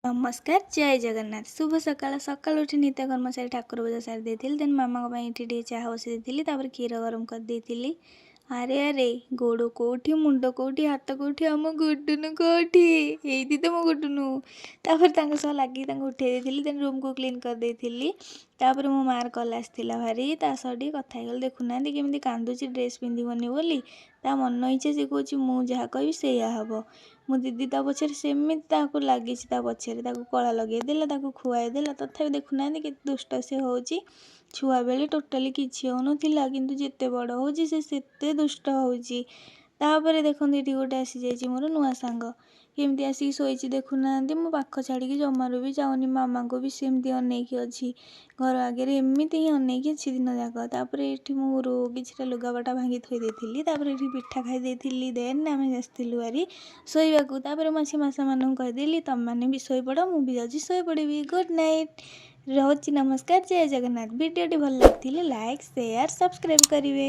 ନମସ୍କାର, ଜୟ ଜଗନ୍ନାଥ, ଶୁଭ ସକାଳ। ସକାଳୁ ଉଠି ନିତ୍ୟକର୍ମ ସାରି ଠାକୁର ପୂଜା ସାରି ଦେଇଥିଲି। ଦେନ୍ ମାମାଙ୍କ ପାଇଁ ଏଠି ଟିକେ ଚାହା ବସାଇ ଦେଇଥିଲି। ତାପରେ କ୍ଷୀର ଗରମ କରିଦେଇଥିଲି। ଆରେ ଆରେ, ଗୋଡ଼ କେଉଁଠି, ମୁଣ୍ଡ କେଉଁଠି, ହାତ କେଉଁଠି, ଆମ ଗୁଡୁନୁ କେଉଁଠି? ଏଇଠି ତ ମୋ ଗୁଡୁନୁ। ତାପରେ ତାଙ୍କ ସହ ଲାଗିକି ତାଙ୍କୁ ଉଠେଇ ଦେଇଥିଲି। ଦେନ୍ ରୁମ୍କୁ କ୍ଲିନ୍ କରିଦେଇଥିଲି। ତାପରେ ମୋ ମାଆର କଲ୍ ଆସିଥିଲା ଭାରି, ତା ସହ ଟିକେ କଥା ହେଇଗଲି। ଦେଖୁନାହାନ୍ତି କେମିତି କାନ୍ଦୁଛି ଡ୍ରେସ୍ ପିନ୍ଧିବନି ବୋଲି। ତା ମନ ଇଚ୍ଛା ସେ କହୁଛି, ମୁଁ ଯାହା କହିବି ସେଇଆ ହେବ। ମୋ ଦିଦି ତା ପଛରେ ସେମିତି ତାକୁ ଲାଗିଛି, ତା ପଛରେ ତାକୁ କଳା ଲଗେଇଦେଲା, ତାକୁ ଖୁଆଇ ଦେଲା, ତଥାପି ଦେଖୁନାହାନ୍ତି କେତେ ଦୁଷ୍ଟ ସେ ହେଉଛି। ଛୁଆବେଳେ ଟୋଟାଲି କିଛି ହେଉନଥିଲା, କିନ୍ତୁ ଯେତେ ବଡ଼ ହେଉଛି ସେ ସେତେ ଦୁଷ୍ଟ ହେଉଛି। ତାପରେ ଦେଖନ୍ତୁ, ଏଠି ଗୋଟେ ଆସିଯାଇଛି ମୋର ନୂଆ ସାଙ୍ଗ। କେମିତି ଆସିକି ଶୋଇଛି ଦେଖୁନାହାନ୍ତି। ମୋ ପାଖ ଛାଡ଼ିକି ଜମାରୁ ବି ଯାଉନି। ମାମାଙ୍କୁ ବି ସେମିତି ଅନେଇକି ଅଛି। ଘର ଆଗରେ ଏମିତି ହିଁ ଅନେଇକି ଅଛି ଦିନ ଯାକ। ତାପରେ ଏଠି ମୁଁ କିଛିଟା ଲୁଗାପଟା ଭାଙ୍ଗି ଥୋଇ ଦେଇଥିଲି। ତାପରେ ଏଠି ପିଠା ଖାଇ ଦେଇଥିଲି। ଦେନ୍ ଆମେ ଆସିଥିଲୁ ଭାରି ଶୋଇବାକୁ। ତାପରେ ମାସି ମାସାମାନଙ୍କୁ କହିଦେଲି, ତୁମେମାନେ ବି ଶୋଇପଡ଼, ମୁଁ ବି ଯାଉଛି ଶୋଇପଡ଼ିବି। ଗୁଡ଼୍ ନାଇଟ୍, ରହୁଛି, ନମସ୍କାର, ଜୟ ଜଗନ୍ନାଥ। ଭିଡ଼ିଓଟି ଭଲ ଲାଗିଥିଲେ ଲାଇକ୍, ସେୟାର, ସବସ୍କ୍ରାଇବ୍ କରିବେ।